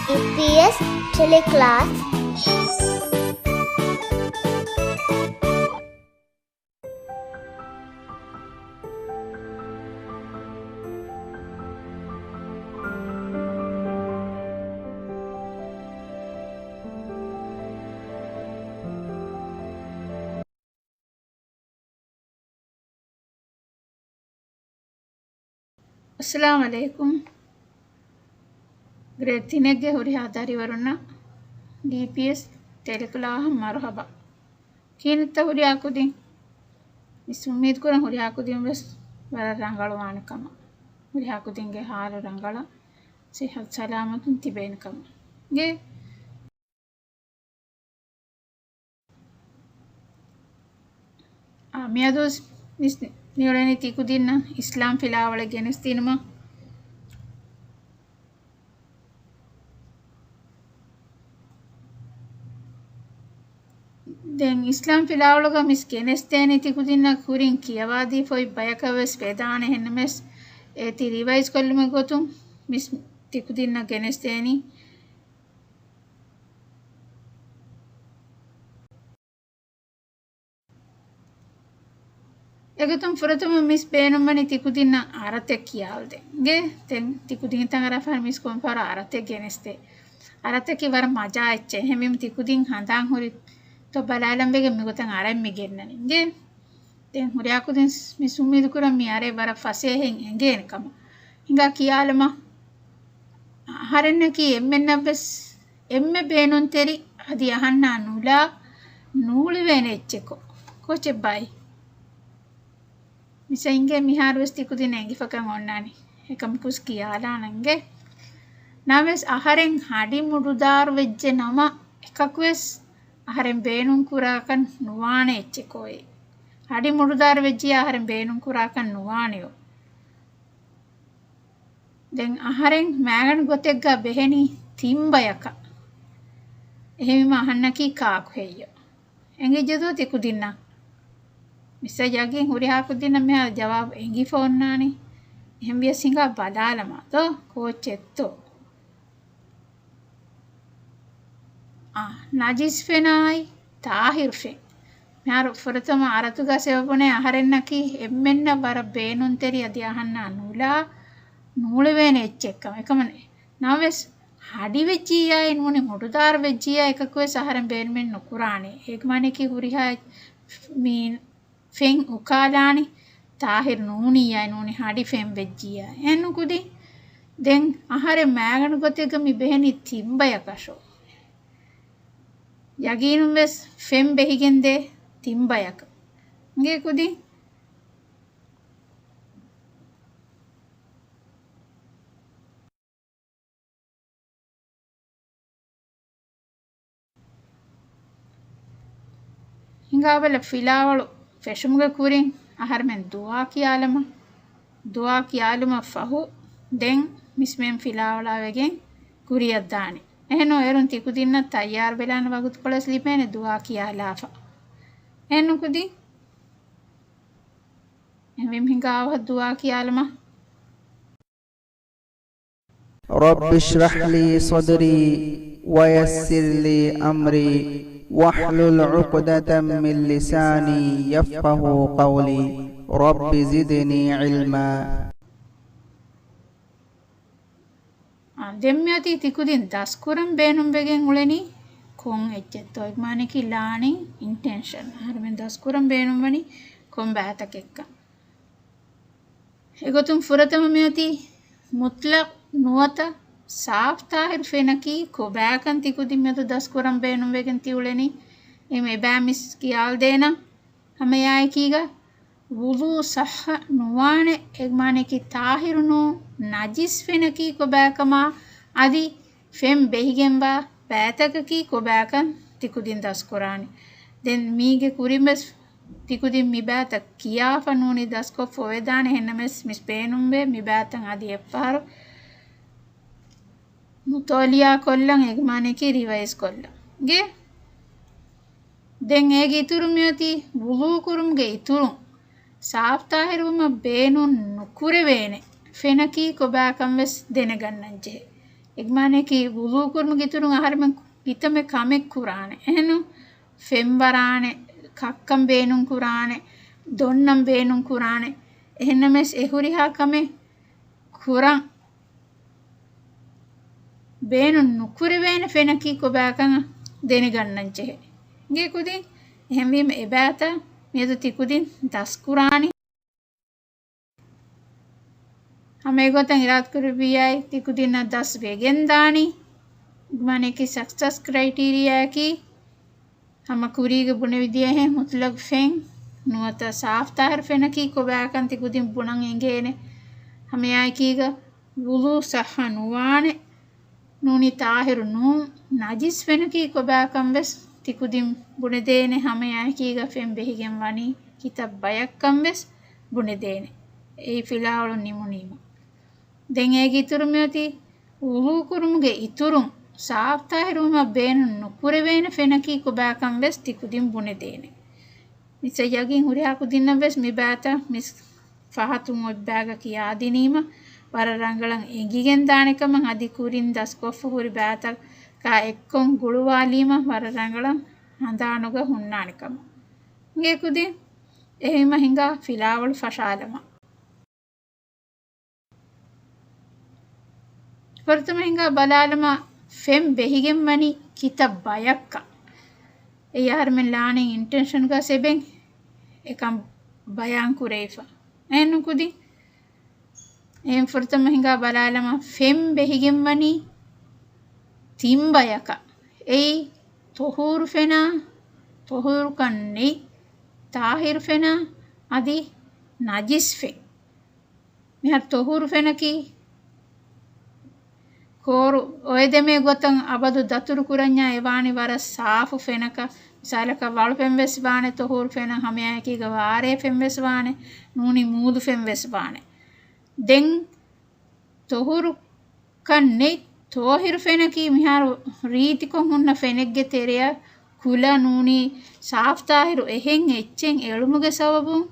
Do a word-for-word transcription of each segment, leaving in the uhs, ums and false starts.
ޑީޕީއެސް ޓެލެކްލާސް. އައްސަލާމު ޢަލައިކުމް. ގްރޭޑް ތިނެއްގެ ހުރިހާ ދަރިވަރުންނަށް ޑީޕީއެސް ޓެލެކްލާހަށް މަރުޙަބާ. ކިހިނެއްތަ ހުރިހާ ކުދިން؟ މިސް އުއްމީދުކުރަން ހުރިހާ ކުދިން ވެސް ވަރަށް ރަނގަޅު ވާނެ ކަމަށް. ހުރިހާ ކުދިންގެ ހާލު ރަނގަޅަށް، ސިއްހަތު ސަލާމަތުން ތިބޭނެ ކަމަށް. ގެ އާ، މިއަދު ވެސް މިސް މިއުޅެނީ ތިކުދިންނަށް އިސްލާމް ފިލާވަޅެއް ގެނެސްދިނުމަށް. ދެން އިސްލާމް ފިލާވަޅުގަ މިސް ގެނެސްދޭނީ ތިކުދިންނަށް ކުރިން ކިޔަވާދީ ފޮތް ބަޔަކަށް ވެސް ވެދާނެ. އެހެންނަމަވެސް އޭތި ރިވައިޒް ކޮށްލުމުގެ ގޮތުން މިސް ތިކުދިންނަށް ގެނެސްދޭނީ. އެގޮތުން ފުރަތަމަ މިސް ބޭނުންވަނީ ތިކުދިންނަށް އަރަތެއް ކިޔާލަދޭން. ގެ ތެން ތިކުދިން ތަނގަރާފަހަރު މިސް ކޮންފަހަރު އަރަތެއް ގެނެސްދޭ. އަރަތަކީ ވަރަށް މަޖާ އެއްޗެއް. އެހެންވީމަ ތިކުދިން ހަނދާން ހުރި ތޮ ބަލާލަން ވެގެން މިގޮތަށް އަރަތް މި ގެންނަނީ. ގެ ދެން ހުރިހާ ކުދިން މިސް އުއްމީދު ކުރަން މި އަރޭ ވަރަށް ފަސޭހައިން އެނގޭނެ ކަމަށް. ހިނގާ ކިޔާލަމާ، އަހަރެންނަކީ އެންމެންނަށްވެސް އެންމެ ބޭނުންތެރި އަދި އަހަންނާ ނުލާ ނޫޅިވޭނެ އެއްޗެކޮށް. ކޯޗެއްބާއި؟ މިސް އިނގޭ މިހާރުވެސް ތިކުދިން އެނގިފަކަން އޮންނާނީ. އެކަމަކުސް ކިޔާލާނަންގެ. ނަމަވެސް އަހަރެން ހަޑި މުޑުދާރު ވެއްޖެ ނަމަ އެކަކުވެސް އަހަރެން ބޭނުން ކުރާކަށް ނުވާނެ އެއްޗެކޯއޭ. ހަޑި މުޑުދާރު ވެއްޖިޔާ އަހަރެން ބޭނުން ކުރާކަށް ނުވާނެޔޯ. ދެން އަހަރެން މާގަނޑު ގޮތެއްގަ ބެހެނީ ތިން ބަޔަކަށް. އެހެންވީމަ އަހަންނަކީ ކާކު ހެއްޔޯ؟ އެނގިއްޖެދޯ ތިކުދިންނަށް؟ މިސް ޔަގީން ހުރިހާ ކުދިންނަށް މިހާރު ޖަވާބު އެނގިފަ އޮންނާނީ. އެހެންވިޔަސް ހިނގާ ބަލާލަމާ ދޯ ކޯޗެއްތޯ؟ އާ، ނަޖިސް ފެނާއި ޠާހިރު ފެން. މިހާރު ފުރަތަމަ އަރަތުގަ ސަބަބުން އަހަރެންނަކީ އެންމެންނަށް ވަރަށް ބޭނުންތެރި އަދި އަހަންނާ ނުލާ ނޫޅެވޭނެ އެއްޗެއްކަމަށް. އެކަމަށް ނަމަވެސް ހަޑިވެއްޖިއްޔާއި ނޫނީ މުޑުދާރު ވެއްޖިއްޔާ އެކަކުވެސް އަހަރެން ބޭނުމެއް ނުކުރާނެ. އޭގެ މާނައަކީ ހުރިހާ މީ ފެން އުކާލާނީ ޠާހިރު ނޫނިއްޔާ ނޫނީ ހަޑި ފެން ވެއްޖިއްޔާ. އެހެންނުކުދިން ދެން އަހަރެން މާގަނޑު ގޮތެއްގަ މި ބެހެނީ ތިން ބަޔަކަށޯ. ޔަގީނުންވެސް ފެން ބެހިގެންދޭ ތިން ބަޔަކަށް. އިނގޭ ކުދިން. ހިނގާބަލަ ފިލާވަޅު ފެށުމުގެ ކުރިން އަހަރެމެން ދުޢާ ކިޔާލަމާ. ދުޢާ ކިޔާލުމަށް ފަހު ދެން މިސްމެން ފިލާވަޅާވެގެން ކުރިއަށްދާނެ. އެހެން އޭރުން ތިކުދިންނަށް ތައްޔާރުވެލާނެ ވަގުތުކޮޅެއް ލިބޭނެ ދުޢާ ކިޔާލާފަ. އެހެންނުކުދިން އެހެންވީމަ ހިނގާ އަވަހަށް ދުޢާ ކިޔާލަމާ. رب اشرح لي صدري ويسر لي أمري واحلل عقدة من لساني يفقهوا قولي. رب زدني علما. އާ، ދެން މިއޮތީ ތިކުދިން ދަސްކުރަން ބޭނުންވެގެން އުޅެނީ ކޮން އެއްޗެއްތޯ؟ އެކަމަނިކީ ލާނީ އިންޓެންޝަން. އަހަރެމެން ދަސްކުރަން ބޭނުންވަނީ ކޮން ބައިތަކެއްކަން. އެގޮތުން ފުރަތަމަ މިއޮތީ މުތްލަޤް ނުވަތަ ސާފް ޠާހިރު ފެނަކީ ކޮބާކަން ތިކުދިން މިއަދު ދަސްކުރަން ބޭނުންވެގެން ތިއުޅެނީ. އެ އެބައި މިސް ކިޔާލަދޭނަން. ހަމައެއާއެކީގަ ވުޟޫ ޞައްޙަ ނުވާނެ، އެމާނައަކީ ޠާހިރު ނޫން، ނަޖިސް ފެނަކީ ކޮބާކަމާ، އަދި ފެން ބެހިގެންވާ ބައިތަކަކީ ކޮބާކަން ތިކުދިން ދަސްކުރާނެ. ދެން މީގެ ކުރިންވެސް ތިކުދިން މި ބައިތައް ކިޔާފަ ނޫނީ ދަސްކޮށްފަ އޮވެދާނެ، އެހެންނަމަވެސް މިސް ބޭނުންވޭ މި ބައިތައް އަދި އެއްފަހަރު މުޠާލަޢާ ކޮށްލަން، އޭގެ މާނައަކީ ރިވައިޒް ކޮށްލަން. ގެ ދެން އޭގެ އިތުރު މިއޮތީ ވުޟޫ ކުރުމުގެ އިތުރުން ސާފް ޠާހިރުވުމަށް ބޭނުން ނުކުރެވޭނެ ފެނަކީ ކޮބާކަން ވެސް ދެނެގަންނަންޖެހޭ. އެގެ މާނައަކީ ވުޟޫ ކުރުމުގެ އިތުރުން އަހަރެމެން ކިތަންމެ ކަމެއް ކުރާނެ. އެހެންނު ފެން ވަރާނެ، ކައްކަން ބޭނުން ކުރާނެ، ދޮންނަން ބޭނުން ކުރާނެ. އެހެންނަމަވެސް އެ ހުރިހާ ކަމެއް ކުރަން ބޭނުން ނުކުރެވޭނެ ފެނަކީ ކޮބާކަން ދެނެގަންނަން ޖެހޭ. އިނގޭ ކުދިން، އެހެންވީމަ އެބައިތަ މިއަދު ތިކުދިން ދަސްކުރާނީ؟ ހަމަ އެގޮތަށް އިރާދަކުރެއްވިއްޔާއި ތިކުދިންނަށް ދަސް ވެގެންދާނީ. މާނައަކީ ސަކްސަސް ކްރައިޓީރިއާއަކީ ހަމަ ކުރީގަ ބުނެވިދިޔަހެން މުތުލަގު ފެން ނުވަތަ ސާފްތާހިރު ފެނަކީ ކޮބާކަން ތިކުދިން ބުނަން އެނގޭނެ. ހަމައެއާއެކީގަ ވުޟޫ ސައްޙަ ނުވާނެ، ނޫނީ ޠާހިރު ނޫން، ނަޖިސް ފެނަކީ ކޮބާކަން ވެސް ތިކުދިން ބުނެދޭނެ. ހަމައެއާއެކީގަ ފެން ބެހިގެން ވަނީ ކިތައް ބަޔަށްކަން ވެސް ބުނެދޭނެ. އެއީ ފިލާވަޅު ނިމުނީމަ. ދެން އޭގެ އިތުރު މިއޮތީ ވުޟޫ ކުރުމުގެ އިތުރުން ސާފްތާހިރުވުމަށް ބޭނުން ނުކުރެވޭނެ ފެނަކީ ކޮބާކަން ވެސް ތިކުދިން ބުނެދޭނެ. މިސް ޔަގީން ހުރިހާ ކުދިންނަށް ވެސް މި ބައިތައް މިސް ފަހަތުން އޮތް ބައިގަ ކިޔާދިނީމަ ވަރަށް ރަނގަޅަށް އެނގިގެން ދާނެ ކަމަށް، އަދި ކުރިން ދަސްކޮށްފަ ހުރި ބައިތަކާ އެއްކޮށް ގުޅުވާލީމަ ވަރަށް ރަނގަޅަށް ހަނދާނުގަ ހުންނާނެ ކަމަށް. އިނގޭ ކުދިން، އެހެންވީމަ ހިނގާ ފިލާވަޅު ފަށާލަމާ. ފުރަތަމަ ހިނގާ ބަލާލަމާ ފެން ބެހިގެން ވަނީ ކިތައް ބަޔަކަށް. އެއީ އަހަރުމެން ލާނީ އިންޓެންޝަންގަ ސެބެން އެކަން ބަޔާން ކުރެވިފަ. އެހެންނު ކުދިން. އެހެން ފުރަތަމަ ހިނގާ ބަލާލަމާ ފެން ބެހިގެން ވަނީ ތިން ބަޔަކަށް. އެއީ ޠުހޫރު ފެނާ، ޠުހޫރުކަން ނެތް ޠާހިރު ފެނާ، އަދި ނަޖިސް ފެން. މިހާރު ޠުހޫރު ފެނަކީ ކޯރު އޮއެދެމޭ ގޮތަށް އަބަދު ދަތުރު ކުރަންޏާ އެ ވާނީ ވަރަށް ސާފު ފެނަކަށް. މިސާލަކަށް ވަޅު ފެން ވެސް ވާނެ ޠުހޫރު ފެނަށް، ހަމައެއާއެކީގަ ވާރޭ ފެން ވެސް ވާނެ، ނޫނީ މޫދު ފެން ވެސް ވާނެ. ދެން ޠުހޫރު ކަން ނެތް ޠާހިރު ފެނަކީ މިހާރު ރީތިކޮށް ހުންނަ ފެނެއްގެ ތެރެއަށް ކުލަ ނޫނީ ސާފްތާހިރު އެހެން އެއްޗެއް އެޅުމުގެ ސަބަބުން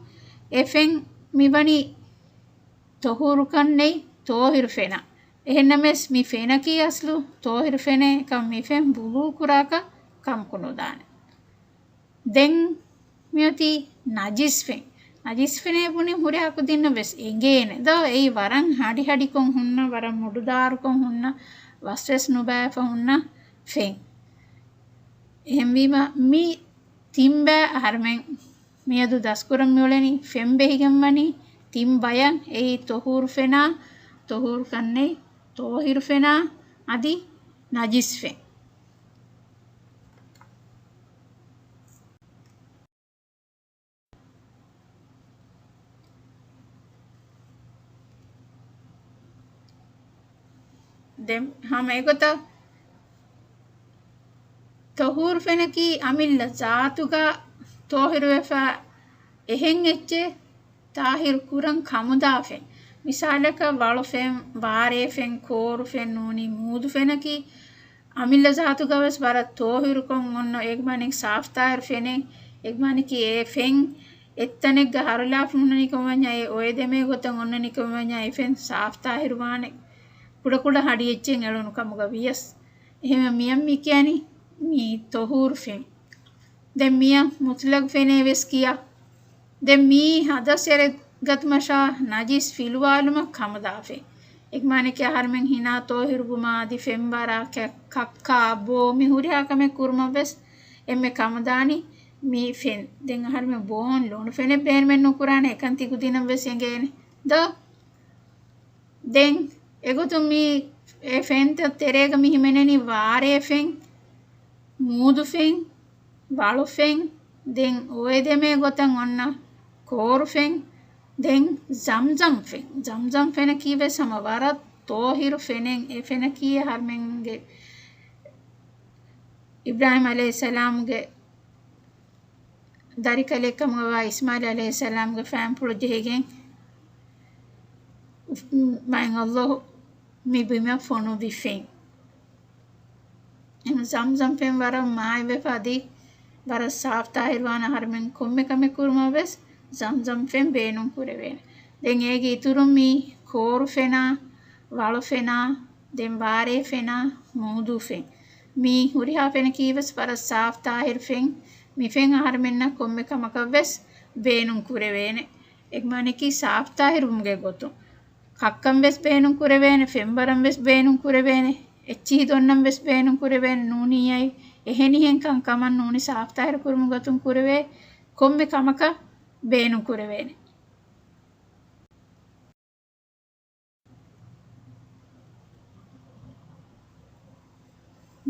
އެ ފެން މިވަނީ ޠުހޫރުކަން ނެތް ޠާހިރު ފެނަށް. އެހެންނަމަވެސް މި ފެނަކީ އަސްލު ޠާހިރު ފެނެއް ކަމަށް މި ފެން ވުޟޫ ކުރާކަށް ކަމަކު ނުދާނެ. ދެން މިއޮތީ ނަޖިސް ފެން. ނަޖިސް ފެނޭ ބުނި ހުރިހާ ކުދިންނަށް ވެސް އެނގޭނެ ދޯ؟ އެއީ ވަރަށް ހަޑިހަޑިކޮށް ހުންނަ، ވަރަށް މުޑުދާރުކޮށް ހުންނަ، ވަސްވެސް ނުބައިފަ ހުންނަ ފެން. އެހެންވީމަ މި ތިން ބައި އަހަރުމެން މިއަދު ދަސްކުރަން މިއުޅެނީ ފެން ބެހިގެން ވަނީ ތިން ބަޔަށް. އެއީ ޠުހޫރު ފެނާ، ޠުހޫރު ކަންނެތް ޠާހިރު ފެނާ، އަދި ނަޖިސް ފެން. ދެން ހަމަ އެގޮތަށް ޠުހޫރު ފެނަކީ އަމިއްލަ ޒާތުގަ ޠާހިރުވެފަ އެހެން އެއްޗެއް ޠާހިރު ކުރަން ކަމުދާ ފެން. މިސާލަކަށް ވަޅު ފެން، ވާރޭ ފެން، ކޯރު ފެން ނޫނީ މޫދު ފެނަކީ އަމިއްލަ ޒާތުގަވެސް ވަރަށް ޠާހިރުކޮށް އޮންނަ އެގްމަނިކް ސާފްތާހިރު ފެނެއް. އެގްމަނިކީ އެ ފެން އެއްތަނެއްގަ ހަރުލާފަ ހުންނަނިކަމަށް ވަންޏާ އެ އޮއެދެމޭ ގޮތަށް އޮންނަނިކަމަށް ވަންޏާ އެ ފެން ސާފްތާހިރު ވާނެ. ކުޑަކުޑަ ހަޑި އެއްޗެއް އެޅުނު ކަމުގަ ވިޔަސް. އެހެންވެ މިއަށް މި ކިޔަނީ މީ ޠުހޫރު ފެން. ދެން މިއަށް މުތުލަގު ފެނޭ ވެސް ކިޔާ. ދެން މީ ހަދަސް އެރެގަތުމަށާ ނަޖިސް ފިލުވާލުމަށް ކަމުދާ ފެން. އެގްމާނެކޭ އަހަރުމެން ހިނާ ޠާހިރުވުމާ އަދި ފެންވަރާ ކަ-، ކައްކާ ބޯ މި ހުރިހާ ކަމެއް ކުރުމަށް ވެސް އެންމެ ކަމުދާނީ މި ފެން. ދެން އަހަރުމެން ބޯން ލޮނު ފެނެއް ބޭނުމެއް ނުކުރާނެ، އެކަން ތިކުދިނަށް ވެސް އެނގޭނެ ދޯ؟ ދެން އެގޮތުން މި އެ ފެންތައް ތެރޭގަ މި ހިމެނެނީ ވާރޭ ފެން، މޫދު ފެން، ވަޅު ފެން، ދެން އޮއެދެމޭ ގޮތަށް އޮންނަ ކޯރު ފެން، ދެން ޒަމްޒަމް ފެން. ޒަމްޒަމް ފެނަކީ ވެސް ހަމަ ވަރަށް ޠާހިރު ފެނެއް. އެ ފެނަކީ އަހަރުމެންގެ އިބްރާހީމް ޢަލައިހިއްސަލާމްގެ ދަރިކަލެއް ކަމުގަވާ އިސްމާޢީލް ޢަލައިހިއްސަލާމްގެ ފައިންޕުޅު ޖެހިގެން މާތް ﷲ މި ބިމަށް ފޮނުއްވި ފެން. އެހެން ޒަމްޒަމް ފެން ވަރަށް މާތްވެފަ އަދި ވަރަށް ސާފް ޠާހިރުވާން އަހަރުމެން ކޮންމެ ކަމެއް ކުރުމަށް ވެސް ޒަމްޒަމް ފެން ބޭނުން ކުރެވޭނެ. ދެން އޭގެ އިތުރުން މި ކޯރު ފެނާ، ވަޅު ފެނާ، ދެން ވާރޭ ފެނާ މޫދޫ ފެން. މި ހުރިހާ ފެނަކީ ވެސް ވަރަށް ސާފް ތާހިރު ފެން. މި ފެން އަހަރުމެންނަށް ކޮންމެ ކަމަކަށް ވެސް ބޭނުން ކުރެވޭނެ. އެގްމާނަކީ ސާފް ތާހިރުވުމުގެ ގޮތުން. ކައްކަން ވެސް ބޭނުން ކުރެވޭނެ، ފެންވަރަން ވެސް ބޭނުން ކުރެވޭނެ، އެއްޗިހި ދޮންނަން ވެސް ބޭނުން ކުރެވޭނެ ނޫނީ އައި، އެހެނިހެން ކަން ކަމަށް ނޫނީ ސާފް ތާހިރު ކުރުމުގެ ގޮތުން ކުރެވޭ ކޮންމެ ކަމަކަށް ބޭނުން ކުރެވޭނެ.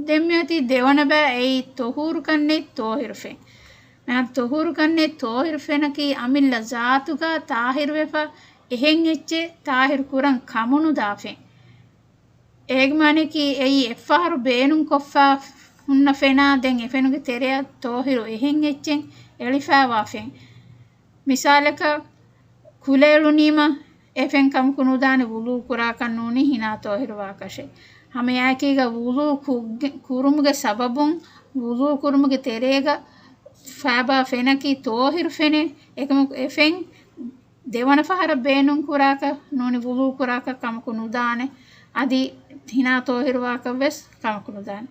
ދެން މިއޮތީ ދެވަނަ ބައި އެއީ ތޮހޫރުކަންނެތް ތޯހިރު ފެން. މިއަދު ތޮހޫރުކަންނެތް ތޯހިރު ފެނަކީ އަމިއްލަ ޒާތުގަ ތާހިރުވެފަ އެހެން އެއްޗެއް ތާހިރު ކުރަން ކަމުނުދާ ފެން. އޭގެ މާނައަކީ އެއީ އެއްފަހަރު ބޭނުންކޮށްފަ ހުންނަ ފެނާ ދެން އެފެނުގެ ތެރެއަށް ތޯހިރު އެހެން އެއްޗެއް އެޅިފައިވާ ފެން. މިސާލަކަށް، ކުލަ އެޅުނީމަ އެފެން ކަމަކު ނުދާނެ ވުޟޫ ކުރާކަށް ނޫނީ ހިނާ ތޯހިރުވާކަށެއް. ހަމައެއާއެކީގަ ވުޟޫ ކު-، ކުރުމުގެ ސަބަބުން ވުޟޫ ކުރުމުގެ ތެރޭގަ ފައިބާ ފެނަކީ ތޯހިރު ފެނެއް. އެކަމަކު އެފެން ދެވަނަ ފަހަރަށް ބޭނުން ކުރާކަށް ނޫނީ ވުޟޫ ކުރާކަށް ކަމަކު ނުދާނެ. އަދި ހިނާ ތޯހިރުވާކަށް ވެސް ކަމަކު ނުދާނެ.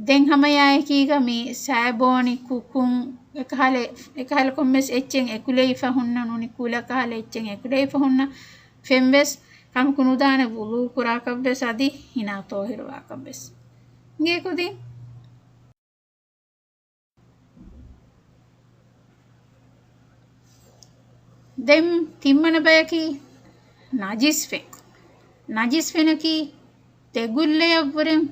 ދެން ހަމައެއާއެކީގަ މި ސައިބޯނި ކުކުން އެކަހަލަ، އެކަހަލަ ކޮންމެސް އެއްޗެއް އެކުލެވިފަ ހުންނަ ނޫނީ ކުލަ ކަހަލަ އެއްޗެއް އެކުލެވިފަ ހުންނަ ފެން ވެސް ކަމަކު ނުދާނެ ވުޟޫ ކުރާކަށް ވެސް އަދި ހިނާ ތޯހިރުވާކަށް ވެސް. އިނގޭ ކުދިން. ދެން ތިންވަނަ ބަޔަކީ ނަޖިސް ފެން. ނަޖިސް ފެނަކީ ދެގުއްލަޔަށްވުރެން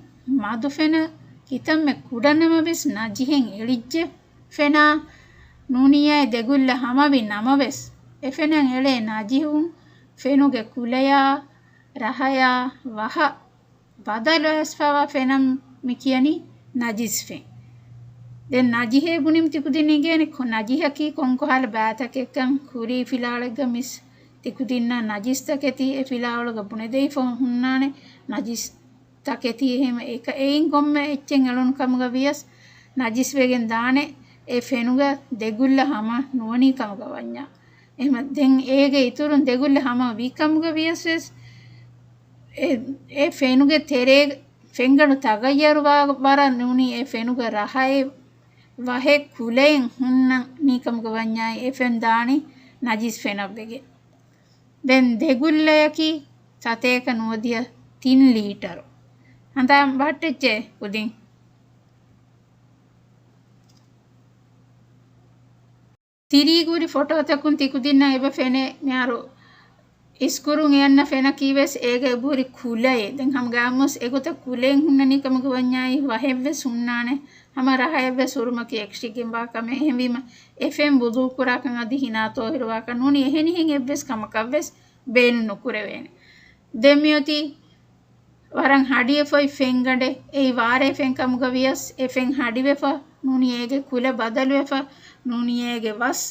މަދު ފެނަށް ކިތަންމެ ކުޑަނަމަވެސް ނަޖިހެއް އެޅިއްޖެ ފެނާ ނޫނީ އެ ދެގުއްލަ ހަމަވި ނަމަވެސް އެ ފެނަށް އެޅޭ ނަޖިހުން ފެނުގެ ކުލަޔާ، ރަހަޔާ، ވަހަށް ބަދަލު އައިސްފައިވާ ފެނަށް މި ކިޔަނީ ނަޖިސް ފެން. ދެން ނަޖިހޭ ބުނީމަ ތިކުދިން އިނގޭނެ ކޮ-، ނަޖިހަކީ ކޮންކަހަލަ ބައިތަކެއްކަން. ކުރީ ފިލާވަޅެއްގަ މިސް ތިކުދިންނަށް ނަޖިސް ތަކެތި އެ ފިލާވަޅުގަ ބުނެދެވިފަ ހުންނާނެ. ނަޖިސް ތަކެތި އެހެން އެކަ-، އެއިން ކޮންމެ އެއްޗެއް އެޅުނު ކަމުގަ ވިޔަސް ނަޖިސްވެގެން ދާނެ އެ ފެނުގަ ދެގުއްލަ ހަމަ ނުވަނީ ކަމުގަ ވަންޏާ. އެހެމަ ދެން އޭގެ އިތުރުން ދެގުއްލަ ހަމަ ވީ ކަމުގަ ވިޔަސް ވެސް އެ، އެ ފެނުގެ ތެރޭ ފެންގަނޑު ތަޣައްޔަރުވާ ވަރަށް ނޫނީ އެ ފެނުގެ ރަހައެއް ވަހެއް ކުލައެއް ހުންނަ ނީކަމުގަ ވަންޏާއި އެ ފެން ދާނީ ނަޖިސް ފެނަށްވެގެން. ދެން ދެގުއްލަޔަކީ ސަތޭކަ ނުވަދިހަ ތިން ލީޓަރު. ހަނދާން ބަހައްޓެއްޗޭ ކުދިން. ތިރީގު ހުރި ފޮޓޯތަކުން ތިކުދިންނަށް އެބަ ފެނޭ މިހާރު އިސްކުރުން އެއަންނަ ފެނަކީ ވެސް އޭގަ އެބަހުރި ކުލައެއް. ދެން ހަމަ ގާމުސް އެގޮތަށް ކުލައެއް ހުންނަނީ ކަމުގަ ވަންޏާއި ވަހެއް ވެސް ހުންނާނެ. ހަމަ ރަހައެއް ވެސް ހުރުމަކީ އެކަށީގެންވާ ކަމެއް. އެހެންވީމަ އެ ފެން ވުޟޫ ކުރާކަން އަދި ހިނާ ތޯހިރުވާކަން ނޫނީ އެހެނިހެން އެއްވެސް ކަމަކަށް ވެސް ބޭނުން ނުކުރެވޭނެ. ދެން މިއޮތީ ވަރަށް ހަޑިއެފައި ފެންގަނޑެއް. އެއީ ވާރޭ ފެން ކަމުގަ ވިޔަސް އެ ފެން ހަޑިވެފަ ނޫނީ އޭގެ ކުލަ ބަދަލުވެފަ ނޫނީ އޭގެ ވަސް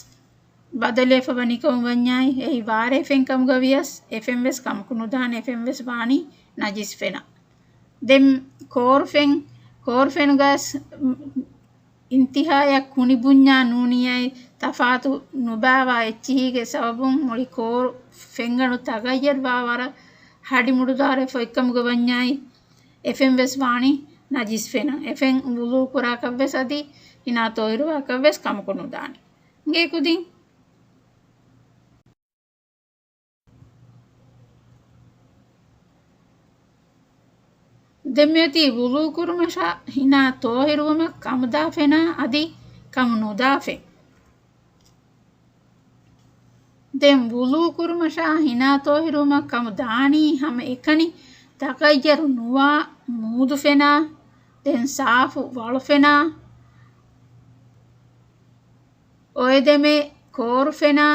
ބަދަލުވެފަ ވަނިކަމު ވަންޏާއި އެއީ ވާރޭ ފެން ކަމުގަ ވިޔަސް އެ ފެން ވެސް ކަމަކު ނުދާނެ. އެ ފެން ވެސް ވާނީ ނަޖިސް ފެނަށް. ދެން ކޯރު ފެން، ކޯރު ފެނުގަސް އިންތިހާޔަށް ކުނިބުންޏާ ނޫނީއައި ތަފާތު ނުބާވާ އެއްޗިހީގެ ސަބަބުން މުޅި ކޯރު ފެންގަނޑު ތަޣައްޔަރުވާ ވަރަށް ހަޑި މުޑުދާރެފަ އޮތްކަމުގަ ވަންޏާއި އެ ފެން ވެސް ވާނީ ނަޖިސް ފެނަށް. އެ ފެން ވުޟޫ ކުރާކަށް ވެސް އަދި ހިނާ ތޯހިރުވާކަށް ވެސް ކަމަކު ނުދާނެ. އިނގޭ ކުދިން. ދެން މިއޮތީ ވުޟޫ ކުރުމަށާ ހިނާ ތޯހިރުވުމަށް ކަމުދާ ފެނާ އަދި ކަމު ނުދާ ފެން. ދެން ވުޟޫ ކުރުމަށާ ހިނާ ތޯހިރުވުމަށް ކަމު ދާނީ ހަމަ އެކަނި ތަޣައްޔަރު ނުވާ މޫދު ފެނާ، ދެން ސާފު ވަޅު ފެނާ، އޮއެދެމޭ ކޯރު ފެނާ،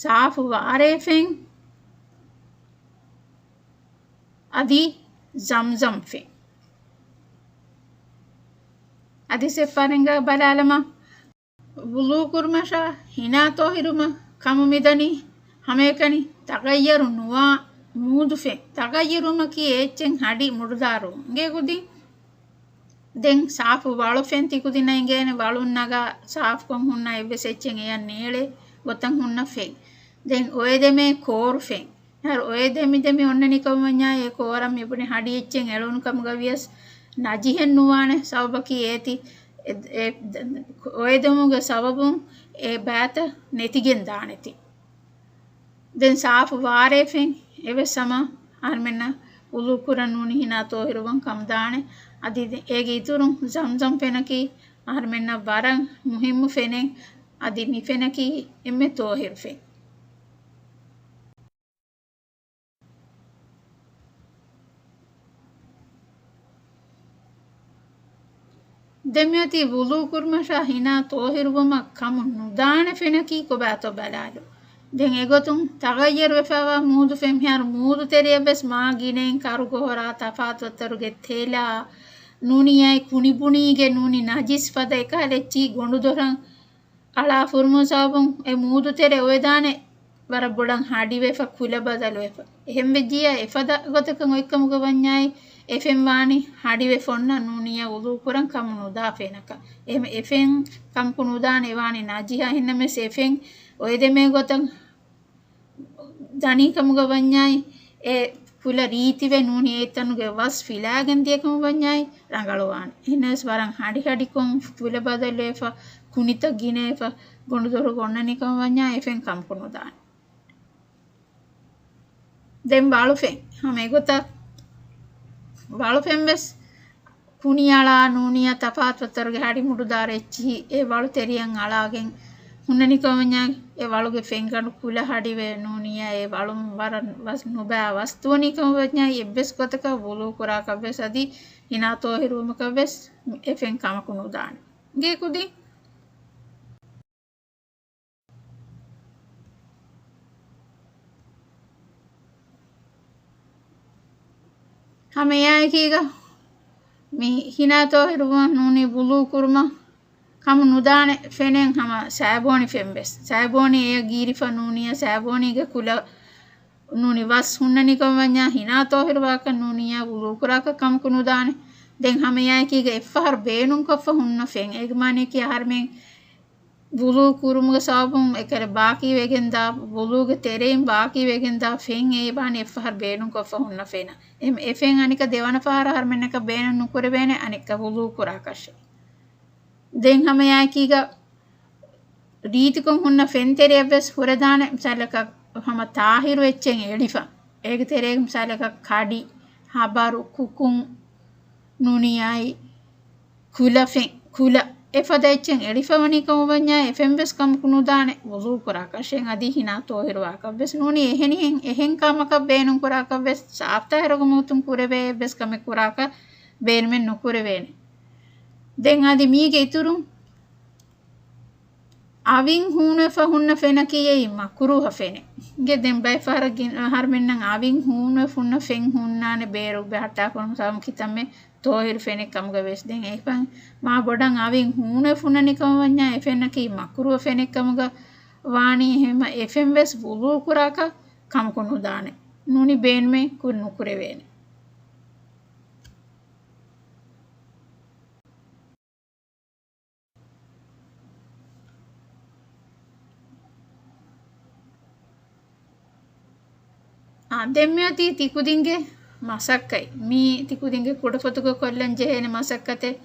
ސާފު ވާރޭ ފެން، އަދި ޒަމްޒަމް ފެން. އަދި ސެއްފާރެންގަ ބަލާލަމާ، ވުޟޫ ކުރުމަށާ ހިނާ ތޯހިރުވުމަށް ކަމު މިދަނީ ހަމައެކަނި ތަޣައްޔަރު ނުވާ މޫދު ފެން. ތަޣައްޔަރުވުމަކީ އެއްޗެއް ހަޑި މުޑުދާރުވުން. އިނގޭ ކުދިން. ދެން ސާފު ވަޅު ފެން ތިކުދިންނަށް އިނގޭނެ ވަޅުން ނަގާ ސާފުކޮށް ހުންނަ އެއްވެސް އެއްޗެއް އެޔަށް ނޭޅޭ ގޮތަށް ހުންނަ ފެން. ދެން އޮއެދެމޭ ކޯރު ފެން. އަހަރު އޮއެ ދެމި ދެމި އޮންނަނިކަމަށް ވަންޏާ އެ ކޯރަމް މިބުނި ހަޑި އެއްޗެއް އެޅުނު ކަމުގަ ވިޔަސް ނަޖިހެއް ނުވާނެ. ސަބަބަކީ އޭތި އެ، އެ، އޮއެ ދެމުގެ ސަބަބުން އެ ބައިތައް ނެތިގެން ދާނެތީ. ދެން ސާފު ވާރޭ ފެން އެވެސް ހަމަ އަހަރުމެންނަށް ވުޟޫ ކުރަން ނޫނީ ހިނާ ތޯހިރުވަން ކަމުދާނެ. އަދި އޭގެ އިތުރުން ޒަމްޒަމް ފެނަކީ އަހަރުމެންނަށް ވަރަށް މުހިއްމު ފެނެއް. އަދި މި ފެނަކީ އެންމެ ތޯހިރު ފެން. ދެން މިއޮތީ ވުޟޫ ކުރުމަށާ ހިނާ ތޯހިރުވުމަށް ކަމު ނުދާނެ ފެނަކީ ކޮބާތޯ ބަލާލު. ދެން އެގޮތުން ތަޣައްޔަރުވެފައިވާ މޫދު ފެން މިހާރު މޫދު ތެރެއަށްވެސް މާ ގިނައިން ކަރުގޮހޮރާ ތަފާތު އަތަރުގެ ތެލާ ނޫނީ އައި ކުނިބުނީގެ ނޫނީ ނަޖިސް ފަދަ އެކަހަލަ އެއްޗިހި ގޮނޑުދޮރަށް އަޅާ ފުރުމުން ސަބަބުން އެ މޫދު ތެރެ އޮވެދާނެ ވަރަށް ބޮޑަށް ހަޑިވެފަ ކުލަ ބަދަލުވެފަ. އެހެން ވެއްޖިއްޔާ އެފަދަ ގޮތަކަށް އޮތްކަމުގަ ވަންޏާއި އެ ފެން ވާނީ ހަޑިވެފަ އޮންނަ ނޫނީ އައި ވުޟޫ ކުރަން ކަމު ނުދާ ފެނަކަށް. އެހެން އެ ފެން ކަމަކު ނުދާނެ ވާނީ ނަޖިހާ. އެހެންނަމަވެސް އެ ފެން އޮއެ ދެމޭ ގޮތަށް ދަނީ ކަމުގަ ވަންޏާއި އެ ކުލަ ރީތިވެ ނޫނީ އެތަނުގެ ވަސް ފިލާގެން ދިޔަ ކަމުގަ ވަންޏާއި ރަނގަޅުވާނެ. އެހެނަސް ވަރަށް ހަޑިހަޑިކޮށް ކުލަ ބަދަލުވެފަ، ކުނިތައް ގިނަވެފަ، ގޮނޑުދޮރު އޮންނަނީ ކަމަށް ވަންޏާ އެ ފެން ކަމަކު ނުދާނެ. ދެން ވަޅުފެން. ހަމަ އެގޮތަށް ވަޅުފެން ވެސް ކުނިއަޅާ ނޫނީ އައި ތަފާތު އަތަރުގެ ހަޑި މުޑުދާރަ އެއްޗިހި އެ ވަޅު ތެރެއަށް އަޅާގެން ހުންނަނީ ކަމަށް ވަންޏާ އެ ވަޅުގެ ފެންގަނޑު ކުލަ ހަޑިވެ ނޫނީ އައި އެ ވަޅުން ވަރަށް ވަސް ނުބައި ވަސް ދުވަނީ ކަމަށް ވަންޏާ އެއްވެސް ގޮތަކަށް ވުޟޫ ކުރާކަށް ވެސް އަދި ހިނާ ތޯހިރުވުމަކަށް ވެސް އެ ފެން ކަމަކު ނުދާނެ. އިނގޭ ކުދިން. ހަމަ އެއާއެކީގަ މި ހިނާ ތޯހިރުވުމަށް ނޫނީ ވުޟޫ ކުރުމަށް ކަމު ނުދާނެ ފެނެއް ހަމަ ސައިބޯނި ފެން ވެސް. ސައިބޯނި އެޔަށް ގީރިފަ ނޫނީ އައި ސައިބޯނީގެ ކުލަ ނޫނީ ވަސް ހުންނަނީ ކަމަށް ވަންޏާ ހިނާ ތޯހިރުވާކަށް ނޫނީ އައި ވުޟޫ ކުރާކަށް ކަމަކު ނުދާނެ. ދެން ހަމަ އެއާއެކީގަ އެއްފަހަރު ބޭނުންކޮށްފަ ހުންނަ ފެން. އޭގެ މާނަޔަކީ އަހަރުމެން ވުޟޫ ކުރުމުގެ ސަބަބުން އެކަލަ ބާކީވެގެންދާ، ވުޟޫގެ ތެރެއިން ބާކީވެގެންދާ ފެން އެ ވާނީ އެއްފަހަރު ބޭނުންކޮށްފަ ހުންނަ ފެނަށް. އެ، އެ ފެން އަނެއްކާ ދެވަނަ ފަހަރަށް އަހަރުމެންނަކަށް ބޭނުން ނުކުރެވޭނެ އަނެއްކާ ވުޟޫ ކުރާކަށެއް. ދެން ހަމައެއާއެކީގަ ރީތިކޮށް ހުންނަ ފެންތެރެއަށްވެސް ހުރެދާނެ މިސާލަކަށް ހަމަ ތާހިރު އެއްޗެއް އެޅިފަ. އޭގެ ތެރޭގަ މިސާލަކަށް ކަޑި، ހަބަރު، ކުކުން، ނޫނީ އައި ކުލަ ފެން، ކުލަ އެފަދަ އެއްޗެއް އެޅިފަ ވަނީ ކަމަށް ވަންޏާ އެ ފެން ވެސް ކަމަކު ނުދާނެ ވުޟޫ ކުރާކަށެއް އަދި ހިނާ ތޯހިރުވާކަށް ވެސް ނޫނީ އެހެނިހެން އެހެން ކަމަކަށް ބޭނުން ކުރާކަށް ވެސް ސާފްތާހިރުގެ މޫތުން ކުރެވޭ އެއްވެސް ކަމެއް ކުރާކަށް ބޭނުމެއް ނުކުރެވޭނެ. ދެން އަދި މީގެ އިތުރުން އަވިން ހޫނުވެފަ ހުންނަ ފެނަކީ އެއީ މަކުރޫހަ ފެނެއް. އިނގޭ ދެން ބައެއް ފަހަރަށް ގިނަ އަހަރުމެންނަށް އަވިން ހޫނުވެފަ ހުންނަ ފެން ހުންނާނެ ބޭރު ބަހައްޓާފަ ހުންނަ ސަބަބުން ކިތަންމެ ތޯހިރު ފެނެއް ކަމުގަ ވެސް. ދެން އެފަން މާ ބޮޑަށް އަވިން ހޫނުވެފަ ހުންނަނީ ކަމަށް ވަންޏާ އެ ފެނަކީ މަކުރޫހަ ފެނެއް ކަމުގަ ވާނީ. އެހެންމަ އެ ފެން ވެސް ވުޟޫ ކުރާކަށް ކަމަކު ނުދާނެ. ނޫނީ ބޭނުމެއް ކުރި ނުކުރެވޭނެ. އާ، ދެން މިއޮތީ ތިކުދިންގެ މަސައްކަތް. މީ ތިކުދިންގެ ކުޑަފޮތުގަ ކޮށްލަން ޖެހޭނެ މަސައްކަތެއް.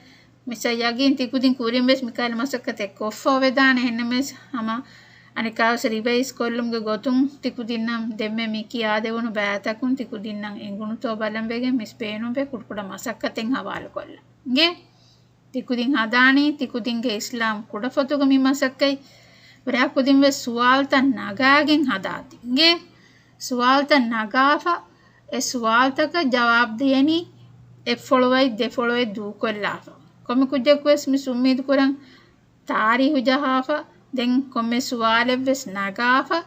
މިސާ ޔަގީން ތިކުދިން ކުރިން ވެސް މިކަހަލަ މަސައްކަތެއް ކޮށްފަ އޮވެދާނެ. އެހެންނަމަވެސް ހަމަ އަނެއްކާވެސް ރިވައިޒް ކޮށްލުމުގެ ގޮތުން ތިކުދިންނަށް ދެންމެ މި ކިޔާދެވުނު ބައިތަކުން ތިކުދިންނަށް އެނގުނުތޯ ބަލަން ވެގެން މިސް ބޭނުންވެ ކުޑަކުޑަ މަސައްކަތެއް ހަވާލުކޮށްލަން. އިނގޭ؟ ތިކުދިން ހަދާނީ ތިކުދިންގެ އިސްލާމް ކުޑަފޮތުގަ މި މަސައްކަތް. ވަރަށް ކުދިން ވެސް ސުވާލުތައް ނަގާގެން ހަދާތި. އިނގޭ؟ ސުވާލުތައް ނަގާފަ އެ ސުވާލުތަކަށް ޖަވާބު ދޭނީ އެއްފޮޅުވައި ދެފޮޅުވައި ދޫކޮށްލާފަ. ކޮންމެ ކުއްޖަކު ވެސް މި އުއްމީދު ކުރަން ތާރީހު ޖަހާފަ، ދެން ކޮންމެ ސުވާލެއް ވެސް ނަގާފަ،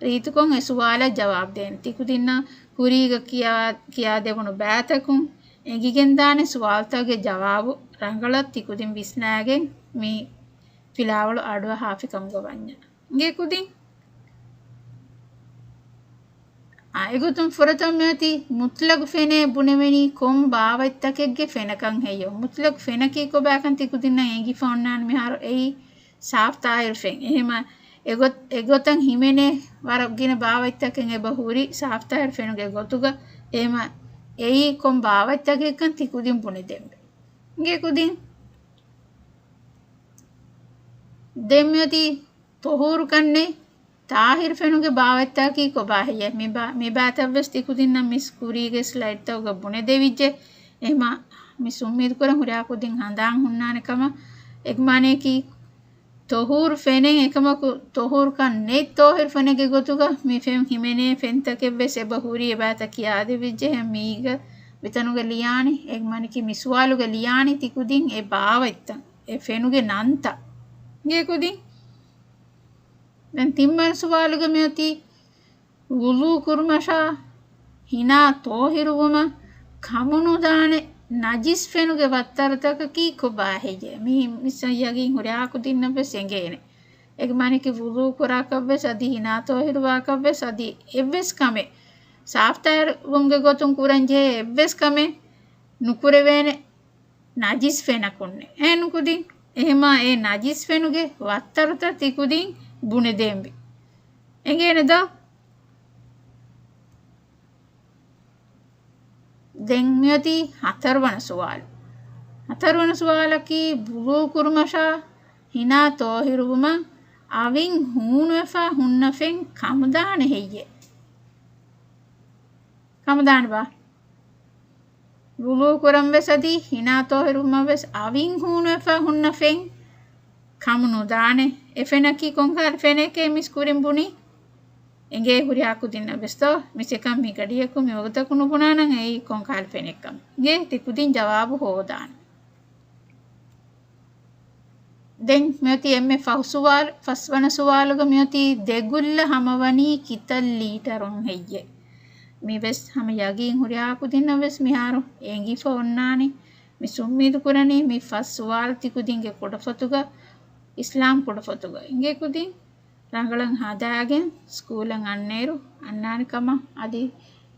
ރީތިކޮށް އެ ސުވާލަށް ޖަވާބު ދޭން. ތިކުދިންނަށް ކުރީގަ ކިޔާ، ކިޔާދެވުނު ބައިތަކުން އެނގިގެންދާނެ ސުވާލުތަކުގެ ޖަވާބު ރަނގަޅަށް ތިކުދިން ވިސްނާގެން މި ފިލާވަޅު އަޑުއަހާފި ކަމުގަ ވަންޏާ. އިނގޭ ކުދިން. އާ، އެގޮތުން ފުރަތަމަ މިއޮތީ މުތްލަގު ފެނޭ ބުނެވެނީ ކޮން ބާވަތްތަކެއްގެ ފެނަކަން ހެއްޔޯ؟ މުތްލަގު ފެނަކީ ކޮބާކަން ތިކުދިންނަށް އެނގިފަ އޮންނާނެ މިހާރު އެއީ ސާފް ތާހިރު ފެން. އެހެމަ އެގޮތް-، އެގޮތަށް ހިމެނޭ ވަރަށް ގިނަ ބާވަތްތަކެއް އެބަ ހުރި ސާފްތާހިރު ފެނުގެ ގޮތުގަ. އެހެމަ އެއީ ކޮން ބާވަތްތަކެއްކަން ތިކުދިން ބުނެދޭންވީ. އިނގޭ ކުދިން. ދެން މިއޮތީ ތޮހޫރުކަންނޭ ތާހިރު ފެނުގެ ބާވަތްތަކީ ކޮބާ ހެއްޔޭ؟ މި ބާ-، މި ބާތައްވެސް ތިކުދިންނަށް މިސް ކުރީގެ ސްލައިޑްތަކުގަ ބުނެދެވިއްޖެ. އެހެމަ މިސް އުއްމީދު ކުރަން ހުރިހާ ކުދިން ހަނދާން ހުންނާނެ ކަމަށް. އެކަމަކީ ތޮހޫރު ފެނެއް އެކަމަކު، ތޮހޫރުކަން ނެތް ތާހިރު ފެނެއްގެ ގޮތުގަ މި ފެން ހިމެނޭ ފެންތަކެއްވެސް އެބަ ހުރީ އެބާތައް ކިޔާދެވިއްޖެ. އެހެން މީގަ މިތަނުގަ ލިޔާނީ، އެކަމަކީ މި ސުވާލުގަ ލިޔާނީ ތިކުދިން އެ ބާވަތްތައް، އެ ފެނުގެ ނަންތައް. އިނގޭ ކުދިން. ދެން ތިންވަނަ ސުވާލުގަ މިއޮތީ ވުޟޫ ކުރުމަށާ ހިނާ ތޯހިރުވުމަށް ކަމުނުދާނެ ނަޖިސް ފެނުގެ ވައްތަރުތަކަކީ ކޮބާ ހެއްޔޭ؟ މި-، މިސް ޔަގީން ހުރިހާ ކުދިންނަށްވެސް އެނގޭނެ. އެކަމަކީ ވުޟޫ ކުރާކަށްވެސް އަދި ހިނާ ތޯހިރުވާކަށްވެސް އަދި އެއްވެސް ކަމެއް، ސާފްތާހިރުވުމުގެ ގޮތުން ކުރަންޖެހޭ އެއްވެސް ކަމެއް ނުކުރެވޭނެ ނަޖިސް ފެނަކުންނޭ. އެހެން ކުދިން. އެހެމާ އެ ނަޖިސް ފެނުގެ ވައްތަރުތައް ތިކުދިން ބުނެދޭންވީ. އެނގޭނެ ދޯ؟ ދެން މިއޮތީ ހަތަރުވަނަ ސުވާލު. ހަތަރުވަނަ ސުވާލަކީ ވުޟޫ ކުރުމަށާ ހިނާ ތޯހިރުވުމަށް އަވިން ހޫނުވެފަ ހުންނަ ފެން ކަމުދާނެ ހެއްޔޭ؟ ކަމުދާނެބާ؟ ވުޟޫ ކުރަން ވެސް އަދި ހިނާ ތޯހިރުވުމަށް ވެސް އަވިން ހޫނުވެފަ ހުންނަ ފެން ކަމު ނުދާނެ. އެ ފެނަކީ ކޮންކަހަލަ ފެނެކޭ މިސް ކުރިން ބުނީ؟ އެނގޭ ހުރިހާ ކުދިންނަށް ވެސް ދޯ؟ މިސް އެކަން މި ގަޑިއަކު މި ވަގުތަކު ނުބުނާނަން އެއީ ކޮންކަހަލަ ފެނެއްކަން. އިނގޭ ތި ކުދިން ޖަވާބު ހޯދާނެ. ދެން މިއޮތީ އެންމެ ފަހު ސުވާލު، ފަސްވަނަ ސުވާލުގަ މިއޮތީ ދެގުއްލަ ހަމަވަނީ ކިތައް ލީޓަރުން ހެއްޔޭ؟ މިވެސް ހަމަ ޔަގީން ހުރިހާ ކުދިންނަށް ވެސް މިހާރު އެނގިފަ އޮންނާނީ. މިސް އުއްމީދު ކުރަނީ މި ފަސް ސުވާލު ތި ކުދިންގެ ކުޑަފޮތުގަ، އިސްލާމް ކުޑަފޮތުގަ. އިނގޭ ކުދިން ރަނގަޅަށް ހަދާގެން ސްކޫލަށް އަންނައިރު އަންނާނެ ކަމަށް. އަދި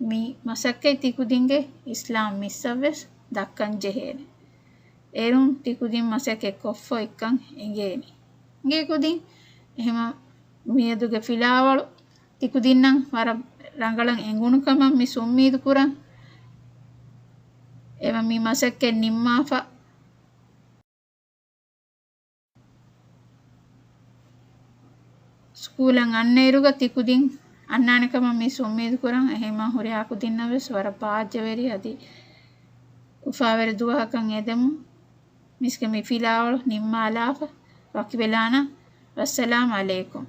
މި މަސައްކަތް ތި ކުދިންގެ އިސްލާމް މިސްއަށް ވެސް ދައްކަން ޖެހޭނެ. އޭރުން ތި ކުދިން މަސައްކަތް ކޮށްފަ އޮތްކަން އެނގޭނެ. އިނގޭ ކުދިން، އެހެމަ މިއަދުގެ ފިލާވަޅު ތި ކުދިންނަށް ވަރަށް ރަނގަޅަށް އެނގުނު ކަމަށް މިސް އުއްމީދު ކުރަން. އެވަ މި މަސައްކަތް ނިންމާފަ ސްކޫލަށް އަންނައިރުގަ ތި ކުދިން އަންނާނެ ކަމަށް މިސް އުއްމީދު ކުރަން. އެހެމަ ހުރިހާ ކުދިންނަށް ވެސް ވަރަށް ބާއްޖަވެރި އަދި އުފާވެރި ދުވަހަކަށް އެދެމުން. މިސްގެ މި ފިލާވަޅު ނިންމާލާފަ ވަކިވެލާނަން. ވައްސަލާމް އަލައިކުމް.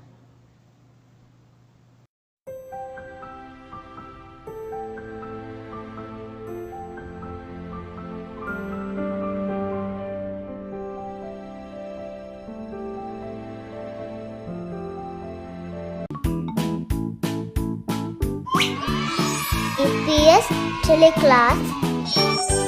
އީޕީއެސް ޓެލެކްލާސް.